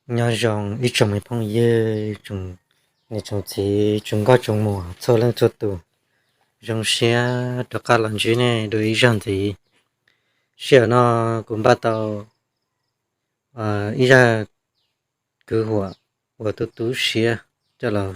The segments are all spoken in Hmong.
Nyob zoo ib tsoom me phooj ywg, tsoom niam tsoom txiv, tsoom nkauj tsoom muam txhua leej txhua tus. Zoo siab rov qab los ntsib nej dua ib zaug ntxiv. Sij hawm no kuv npaj tau ib zaj kwv huam uas tu tu siab coj los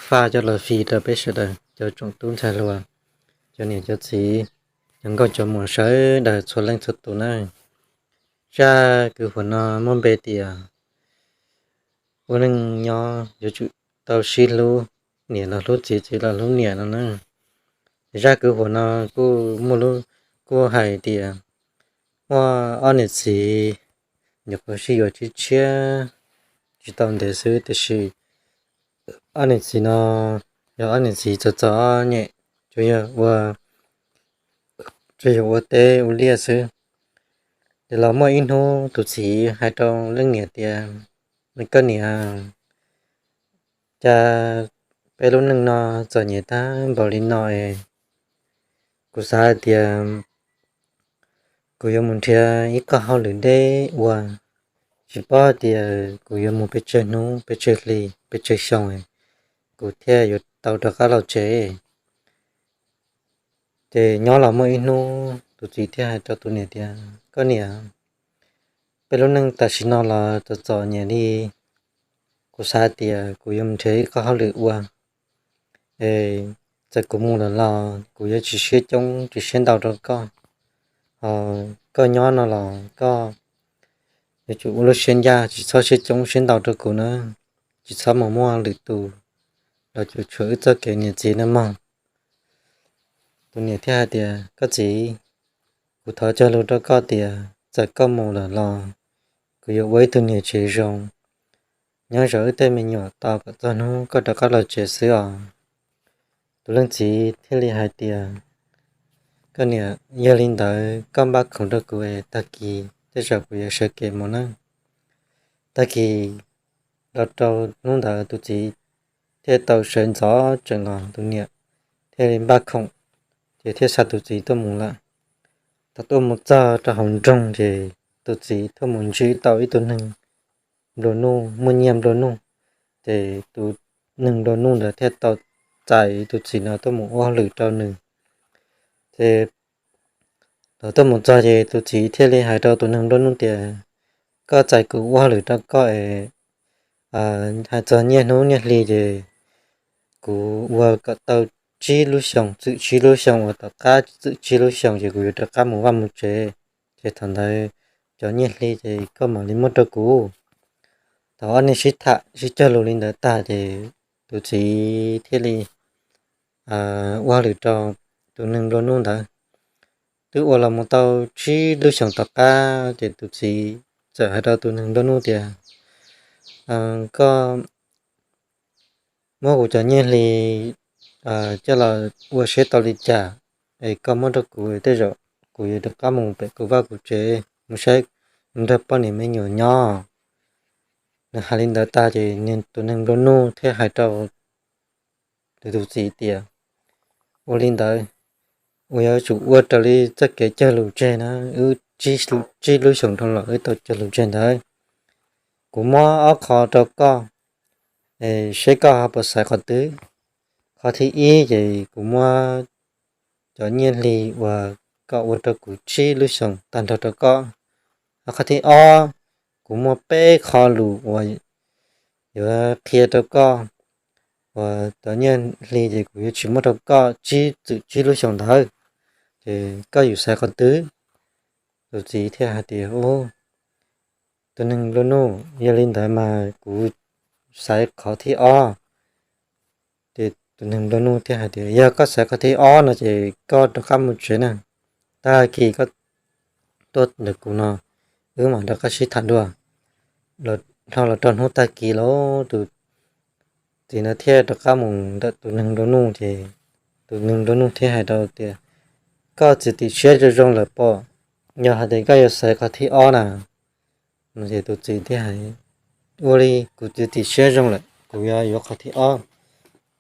faj, coj los fij rau peb sawv daws cov tsoom tub ntxhais hluas, cov niam cov txiv, cov nkauj cov muam sawv daws txhua leej txhua tus na. Zaj kwv huam no muaj npe tias ua neej nyob yuav tsum tau sib hlub, niam los hlub txiv, txiv los hlub niam no na. Zaj kwv huam no kuj muaj lub, kuj hais tias muaj ob niam txiv nyuam qhuav sib yuav tshiab tshiab tsis tau ntev xwb, tiam sis ob niam txiv no yog ob niam txiv txom txom nyem, tsuas yog ua, tsuas yog ua teb ua liaj xwb. Ces los muaj ib hnub tus txiv hais rau leej niam tias, koj niam, cas peb lub neej no txom nyem tag npaum li no es kuv xav hais tias kuv yuav mus nrhiav ib qho hauj lwm deb ua, tsis paub hais tias kuv yuav mus pes tsawg hnub pes tsawg hli pes tsawg xyoo kuv thiaj yuav tau rov qab los tsev. Ces nyob los muaj ib hnub tus txiv thiaj hais rau tus niam tias, koj niam, peb lub neej tam sim no los txom txom nyem li, kuv xav tias kuv yuav mus nrhiav ib qho hauj lwm ua, es txawm kuv mus lawm los kuv yuav tsis siab coob tsis siab ntau rau koj. Ho koj nyob no los koj yuav tsum ua lub siab ncaj, tsis txhob siab coob siab ntau rau kuv na, tsis txhob mus muaj lwm tus los cuam tshuam wb txoj kev niam txiv no mog. Tus niam thiaj hais tias, koj txiv, kuv thov cog lus rau koj tias txawm koj mus lawm los kuv yuav ua ib tug niam tsev zoo, nyob zov wb tej me nyuam tos kom txog hnub koj rov qab los tsev xwb os. Tus leej txiv thiaj li hais tias, koj niam, yog li ntawd koj npaj khoom rau kuv es tag kis tej zaum kuv yuav sawv kev mus na. Tag kis los rau hnub ntawd tus txiv thiaj tau sawv ntxov tsees los, tus niam thiaj li npaj khoom, ces thiaj xa tus txiv tuaj mus lawm. Thaum tuaj mus txog rau hauv nroog ces tus txiv thiaj mus ntsib tau ib tug neeg nplua nuj muaj nyiaj nplua nuj, ces tus neeg nplua nuj ntawd thiaj tau txais tus txiv no tuaj mus ua hauj lwm rau nws. Ces thaum tuaj mus txog ces tus txiv thiaj li hais rau tus neeg nplua nuj tias, koj txais kuv ua hauj lwm rau koj es hais txog nyiaj hnub nyiaj hli ces kuv ua kom tau tsib lub xyoos, txwm tsib lub xyoos uas tom qab txwm tsib lub xyoos ces kuv yuav rov qab mus vaj mus tsev, ces thaum ntawd cov nyiaj hli ces koj mam li muab rau kuv. Thaum ob neeg sib tham sib cog lus li ntawd tag ces tus txiv thiaj li ua hauj lwm rau tus neeg nplua nuj ntawd. Twb ua los mus tau tsib lub xyoos tom qab ces tus txiv txawm hais rau tus neeg nplua nuj tias, koj muab kuv cov nyiaj hli coj los ua seb tau li cas es koj muab rau kuv, tej zaum kuv yuav rov qab mus pem kuv vaj kuv tsev mus saib nrog poj niam me nyuam nyob. Nws hais li ntawd tag ces tus neeg nplua nuj thiaj hais rau tus txiv tias, ua li ntawd, uas yuav tsum ua raws li txoj kev cog lus tseg na, wb tsib lub xyoos dhau los wb tau cog lus tseg ntawd. Kuv muab ob qho rau koj, seb koj ho puas xaiv qhov twg. Qhov thib ib ces kuv muab cov nyiaj hli uas koj ua rau kuv tsib lub xyoos tag nrho rau koj. Ho qhov thib ob, kuv muaj peb qho lus uas yuav qhia rau koj, uas cov nyiaj hli ces kuv yuav tsis muab rau koj tsib, txwm tsib lub xyoos ntawd, ces koj yuav xaiv qhov twg? Tus txiv thiaj hais tias, tus neeg nplua nuj, yog li ntawd mas kuv xaiv qhov thib ob. Ces tus neeg nplua nuj thiaj hais tias, yog koj xaiv qhov thib ob no ces koj rov qab mus tsev na, tag kis koj tuaj ntawm kuv no, wb mam rov qab sib tham dua. Dhau los rau hnub tag kis los tus txiv no thiaj rov qab mus ntawm tus neeg nplua nuj, ces tus neeg nplua nuj thiaj hais rau tias, koj txiav txim siab zoo zoo lawm pob, yog hais tias koj yuav xaiv qhov thib ob na. Ces tus txiv thiaj hais, ua li, kuv txiav txim siab zoo lawm, kuv yuav yuav qhov thib ob.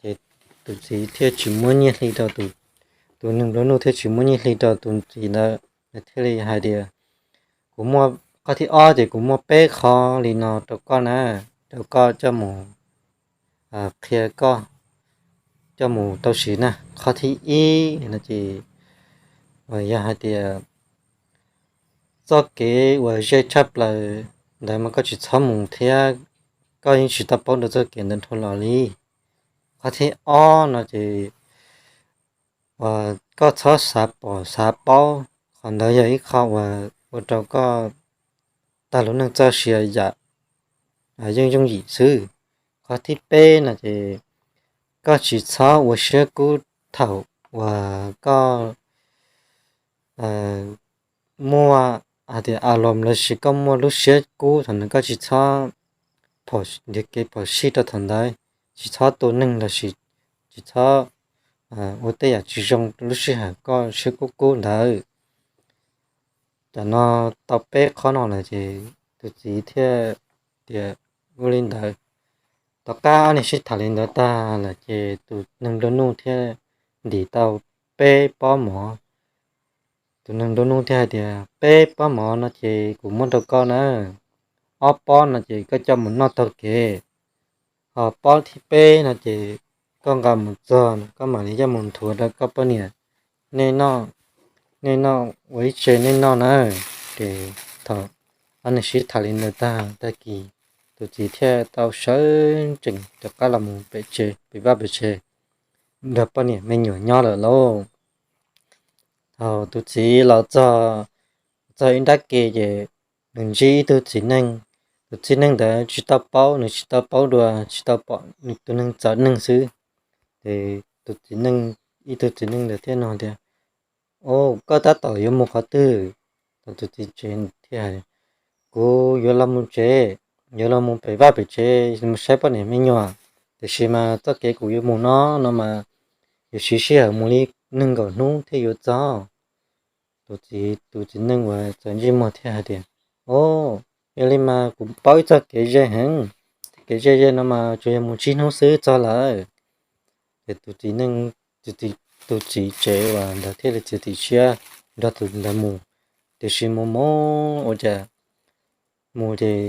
Ces tus txiv thiaj tsis muab nyiaj hli rau, tus neeg nplua nuj thiaj tsis muab nyiaj hli rau tus txiv ntawd, nws thiaj li hais tias, kuv muaj Qhov thib ob ces kuv muaj peb qhov li no rau koj na, rau koj coj mus qhia koj coj mus tau siv na. Qhov thib ib no ces yog hais tias txoj kev uas ze tshaj plaws ntawd mas koj tsis txhob mus thiab, koj yeej tsis tau paub dua txoj kev ntawd dhau los li. Qhov thib ob no ces uas koj txhob xav pom xav paub, qhov ntawd yog ib qho uas ua rau koj tag lub neej txoj sia yam yooj yooj yim xwb. Qhov thib peb no ces koj tsis txhob ua siab kub thaum uas koj muaj hais tias a los lossis koj muaj lub siab kub thaum ntawd koj tsis txhob nrhiav kev phom sij rau thaum ntawd, tsis txhob tua neeg lossis tsis txhob ua tej yam tsis zoo lub sij hawm koj siab kub kub ntawd. Tam no tau peb qhov no lawm ces tus txiv thiaj tias ua li ntawd. Tom qab ob niag sib tham li ntawd tag lawm ces tus neeg nplua nuj thiaj ntim tau peb pob mov. Tus neeg nplua nuj thiaj hais tias peb pob mov no ces kuv muab rau koj na, ob pob no ces koj coj mus noj taug kev, ho pob thib peb no ces koj nqa mus txog koj mam li coj mus nthuav rau koj poj niam nej noj, nej noj ua ib tse nej noj na. Ces thaum ob niag sib tham li ntawd tag, tag kis tus txiv thiaj tau sawv tsees rov qab los mus pem tsev, pem vaj pem tsev nrog poj niam me nyuam nyob lawm lauj. Thaum tus txiv los txog, txog ib nrab ke ces nws ntsib ib tug txiv neej. Tus txiv neej ntawd tsis tau paub, nws tsis tau paub dua, tsis tau pom tus neeg txom neej xwb. Ces tus txiv neej, ib tug txiv neej ntawd thiaj nug tias, o, koj tab tom yuav mus qhov twg? Thaum tus txiv tsev thiaj hais, kuv yuav los mus tsev, yuav los mus pem vaj pem tsev mus saib poj niam me nyuam, tiam sis mas txoj kev kuv yuav mus no, no mas yuav siv sij hawm mus li nees nkaum hnub thiaj yuav txog. Tus txiv, tus txiv neej uas txawv ntsej muag thiaj hais tias, o, yog li mas kuv paub ib txoj kev ze heev, txoj kev ze ze no mas tsuas yog mus tsib hnub xwb txog lawm. Ces tus txiv neej, tus txiv tsev uas ntawd thiaj li txiav txim siab nrog tus ntawd mus. Tiam sis mus mus ua cas mus ces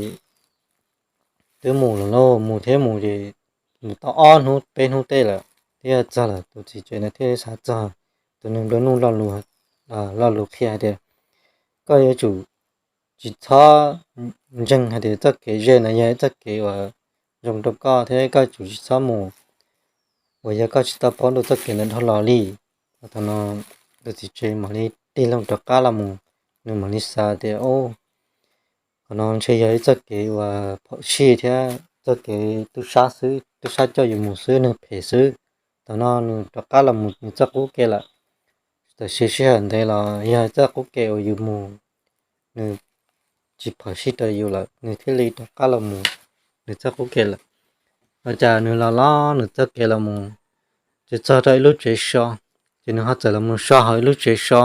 twb mus los lauj, mus thiab mus ces mus tau ob hnub peb hnub tej lawm thiaj txog lawm. Tus txiv tsev ntawd thiaj li xav txog tus neeg nplua nuj lo lus qhia hais tias, koj yuav tsum tsis txhob ntseeg hais tias txoj kev ze no yog ib txoj kev uas zoo rau koj thiab koj yuav tsum tsis txhob mus uas yog koj tsis tau paub dua txoj kev ntawd dhau los li. Thaum no tus txiv tsev mam li tig loo rov qab los mus, nws mam li xav tias, o, qhov no ntshe yog ib txoj kev uas phom sij thiab txoj kev tub sab xwb, tub sab coj yus mus xwb, neeg phem xwb. Thaum no nws rov qab los mus nws txoj qub kev lawm. Tam sis sij hawm ntev los yog txoj qub kev uas yus mus nws tsis phom sij rau yus lawm, nws thiaj li rov qab los mus nws txoj qub kev lawm. Ua cas nws los los nws txoj kev los mus, ces txog rau ib lub tsev so, ces nws ho txawm los mus so hauv ib lub tsev so.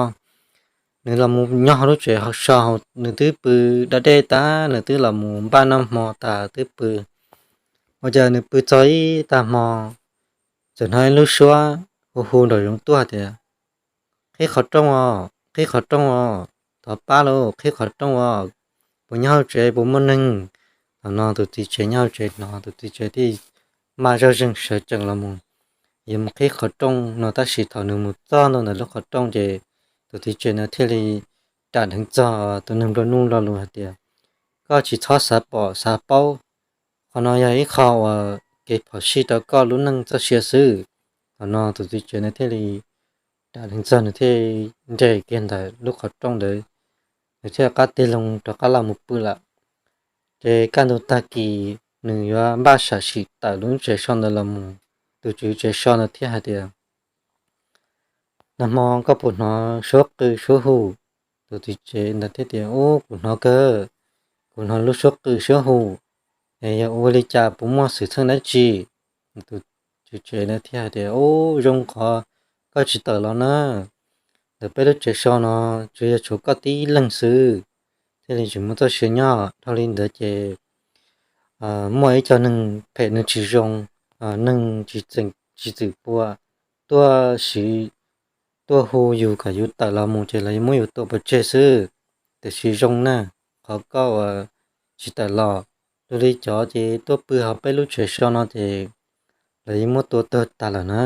Nws los mus nyob hauv lub tsev so hauv, nws twb pw da dej tag, nws twb los mus npaj noj hmo tas twb pw. Ua cas nws pw txog ib tag hmo, txawm hnov ib lub suab hu hu nraum zoov tuaj tias, qhib qhov rooj os, qhib qhov rooj os, thov pab lauj, qhib qhov rooj os, puas nyob hauv tsev, puas muaj neeg? Thaum no tus txiv tsev nyob hauv tsev hnov, tus txiv tsev thiaj maj zoj zeeg sawv tsees los mus, yuav mus qhib qhov rooj no, tab sis thaum nws mus txog ntua ntawm lub qhov rooj ces tus txiv tsev no thiaj li ram dheev txog tus neeg nplua nuj lo lus hais tias, koj tsis txhob xav pom xav paub, qhov no yog ib qho uas kev phom sij rau koj lub neej txoj sia xwb. Thaum no tus txiv tsev no thiaj li ram dheev txog, nws thiaj nres kiag ntawm lub qhov rooj ntawd, nws thiaj qab tig loo rov qab los mus pw lawm. Ces kaj ntug tag kis nws yuav npaj sam sim tawm lub tsev so ntawd los mus, tus tswv tsev so ntawd thiaj hais tias, nag hmo koj puas hnov suab qw suab hu? Tus txiv tsev ntawd thiaj tias, ub, kuv hnov kawg, kuv hnov lub suab qw suab hu, es yog ua li cas, puas muaj xwm txheej dab tsi? Tus tswv tsev ntawd thiaj hais tias, ub, zoo qhov koj tsis tawm los na, ntawm peb lub tsev so no tsuas yog tshuav koj tib leeg xwb, thiaj li tsis muaj txoj sia nyob. Dhau li ntawd ces muaj ib co neeg phem neeg tsis zoo, neeg tsis txwm pua tuaj siv, tuaj hu yus kom yus tawm los mus ces lawv yuav muab yus tua pov tseg xwb. Tiam sis zoo na, qhov koj uas tsis tawm los. Luag li cov ces tuaj pw hauv peb lub tsev so no ces lawv yeej muab tua tuag tag lawm na.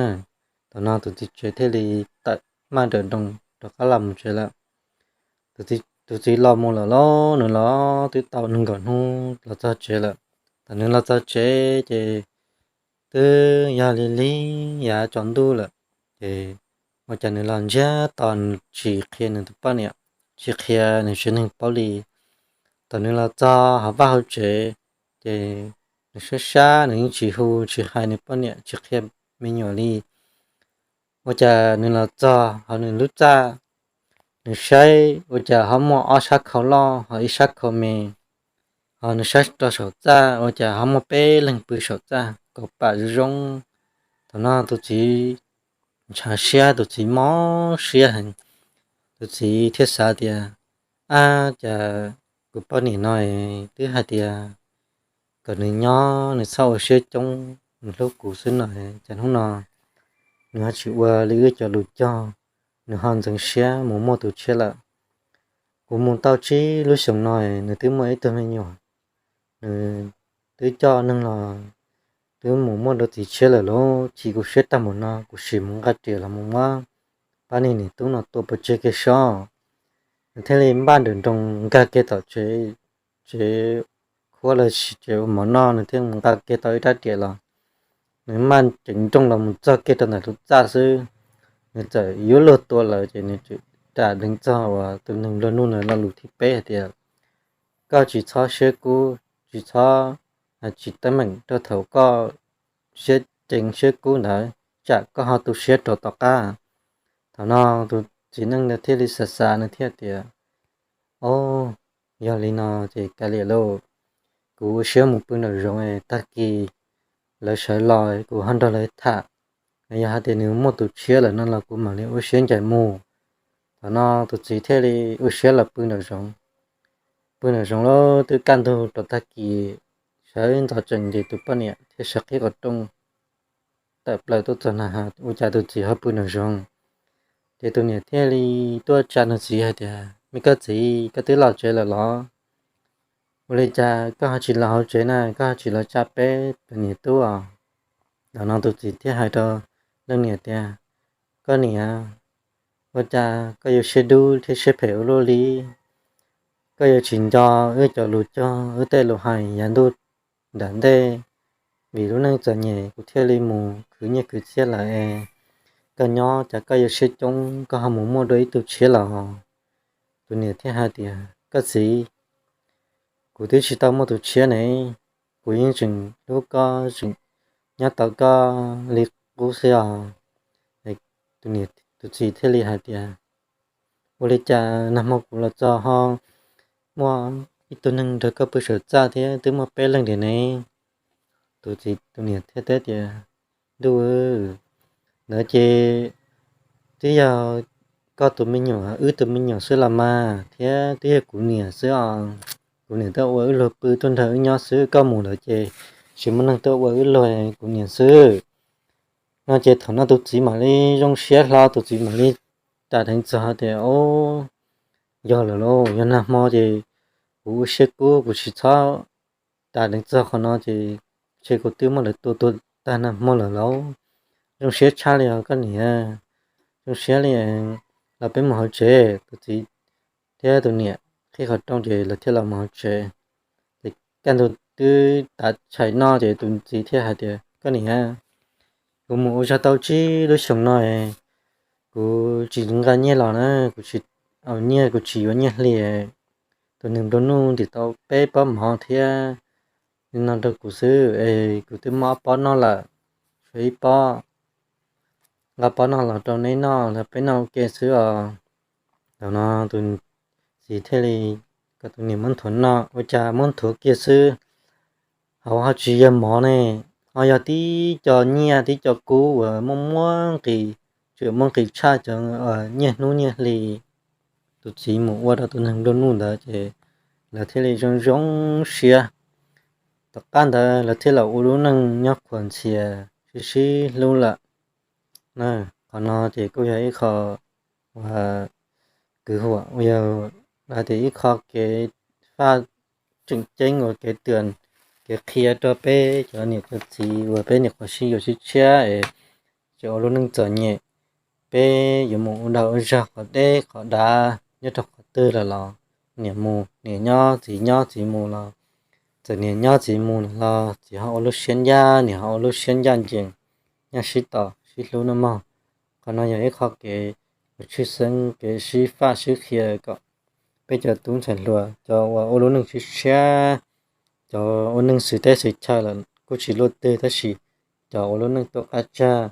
Thaum no tus txiv tsev thiaj li tawm maj nrawm nroos rov qab los mus tsev lawm. Tus txiv los mus lawm los nws los twb tau nees nkaum hnub los txog tsev lawm. Thaum nws los txog tsev ces twb yog li li yav tsaus ntuj lawm, ces ua cas nws los ntsiag to nws tsis qhia nws tus poj niam, tsis qhia nws tsev neeg paub li. Thaum nws los txog hauv vaj hauv tsev, ces nws sab sab nws yeej tsis hu tsis hais nws poj niam tsis qhia me nyuam li. Ua cas nws los txog hauv nws lub txaj, nws saib ua cas ho muaj ob sab khau loj ho ib sab khau me, ho nws saib rau saum txaj ua cas ho muaj peb leeg pw saum txaj kaum pam zoo zoo. Thaum no tus txiv ntshav siab, tus txiv mob siab heev, tus txiv thiaj xav tias, ab, cas kuv poj niam no twb hais tias kom nws nyob nws txhob ua siab coob, nws hlub kuv xwb no, cas hnub no nws ho tsis ua li wb cov lus cog, nws ho ntxeev siab mus muaj tus tshiab lawm. Kuv mus tau tsib lub xyoos no nws twb muaj ib tug me nyuam, nws twb coj neeg los twb mus muaj dua txiv tshiab lawm lauj, chim kuv siab tag npaum no kuv sim mus nqa riam los mus muab pab niag niam tub no tua pov tseg kiag sob. Nws thiaj li npaj nrawm nroos nkag kiag tom tsev, tsev khuab los sis tsev ua mov noj, nws thiaj mus nqa kiag tau ib rab riam los. Nws maj ceev nrooj los mus txog kiag rau ntawm lub txaj xwb, nws txawm yuav luag tua lawm ces nws ram deev txog uas tus neeg nplua nuj ntawd lo lus thib peb hais tias, koj tsis txhob siab kub, tsis txhob, tsis teeb meem rau thaum koj siab ceev siab kub ntawd, tsam koj ho tu siab rau tom qab. Thaum no tus txiv neej ntawd thiaj li xav xav nws thiaj tias, o, yog li no ces kav liam lauj, kuv ua siab mus pw nraum zoov, tag kis lawv sawv los kuv ho nrog lawv tham. Yog hais tias nws muaj tus tshiab lawm no los kuv mam li ua siab ncaim mus. Thaum no tus txiv thiaj li ua siab los pw nraum zoov. Pw nraum zoov lawm twb kaj ntug rau tag kis, sawv ntxov tsees ces tus poj niam thiaj sawv qhib qhov rooj tawm plaws tuaj txog na has ua cas tus txiv ho pw nraum zoov. Ces tus niam thiaj li tuaj tsa nws txiv hais tias, me koj txiv, koj twb los tsev lawm los? Ua li cas koj ho tsis los hauv tsev na, koj ho tsis los tsa peb tus niam tub os? Thaum no tus txiv thiaj hais rau leej niam tias, koj niam, ua cas koj yuav siab dub thiab siab phem ua luaj li? Koj yuav tsis nco wb cov lus cog wb tej lus hais yav ntuj nram ntej, vim lub neej txom nyem kuv thiaj li mus khwv nyiaj khwv txiaj lawm es koj nyob cas koj yuav siab coob koj ho mus muaj dua ib tug tshiab los? Tus niam thiaj hais tias, koj txiv, kuv twb tsis tau muaj tus tshiab ne, kuv yeej tseem hlub koj, tseem nyob tau koj li qub xwb os. Tus niam, tus txiv thiaj li hais tias, ua li cas nag hmo kuv los txog ho muaj ib tug neeg nrog koj pw saum txaj thiab twb muaj peb leeg tiag ne? Tus txiv, tus niam thiaj teb tias, ntuj, ntawd ces twb yog koj tus me nyuam, wb tus me nyuam xwb los mas, thiab twb yog kuv niam xwb os. Kuv niam tuaj ua wb luag pw tuaj nrog wb nyob xwb, koj mus lawm ces tsis muaj neeg tuaj ua wb luag, kuv niam xwb. No ces thaum no tus txiv mam li zoo siab hlo, tus txiv mam li ras dheev txog tias, o, yog lawm lauj, yog nag hmo ces kuv ua siab kub kuv tsis txhob ras dheev txog qhov no ces ntshe kuv twb muab lawv tua tuag tag nag hmo lawm lauj. Zoo siab tshaj li os koj niam, zoo siab li, los peb mus hauv tsev. Tus txiv thiab tus niam qhib qhov rooj ces lawv thiaj los mus hauv tsev. Ces kaj ntug twb tav tshais noj ces tus txiv thiaj hais tias, koj niam, kuv mus ua zog tau tsib lub xyoos no, kuv tsis nqa nyiaj los na, kuv tsis, au nyiaj, kuv tsis yuav nyiaj hli. Tus neeg nplua nuj ntim tau peb pob mov thiab li no rau kuv xwb es kuv twb muab ob pob noj lawm, tshuav ib pob, nqa pob noj los rau neb noj los peb noj ua ke xwb os. Thaum no tus txiv thiaj li kom tus niam muab nthuav noj, ua cas muab nthuav kiag xwb, hauv ho tsis yog mov ne, ho yog tib co nyiaj tib co kub uas muaj muaj nqis, tseem muaj nqis tshaj cov nyiaj hnub nyiaj hli tus txiv mus ua rau tus neeg nplua nuj ntawd ces lawv thiaj li zoo zoo siab. Tom qab ntawd lawv thiaj los ua lub neej nyob qhuas ntxhias sib sib hlub lawm. Qhov no ces kuj yog ib qho uas kwv huam uas yog hais tias ib qho kev paj tseem ceeb ua kev twm, kev qhia rau peb cov niam cov txiv uas peb nyuam qhuav sib yuav sib tshiab es tseem ua lub neej txom nyem, peb yuav mus ua dag ua zog qhov deb qhov dav nyob rau qhov twg lawm los niam mus niam nyob, txiv nyob txiv mus los, txawm niam nyob txiv mus los txiv ho ua lub siab ncaj, niam ho ua lub siab ncaj ncees, nyob sib tos sib hlub nawb mog. Qhov no yog ib qho kev tshwj xeeb kev sib faj sib qhia kom peb cov tub ntxhais hluas cov uas ua lub neej tshiab tshiab, cov ua neej xwm teb xwm chaw lawm kuj tsis luaj twg tab sis cov ua lub neej tuaj qab tsag,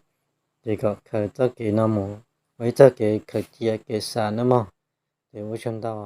ces kom khaws txoj kev no mus ua ib txoj kev khaws cia kev xav nawb mog. Ces ua tsaug ntau.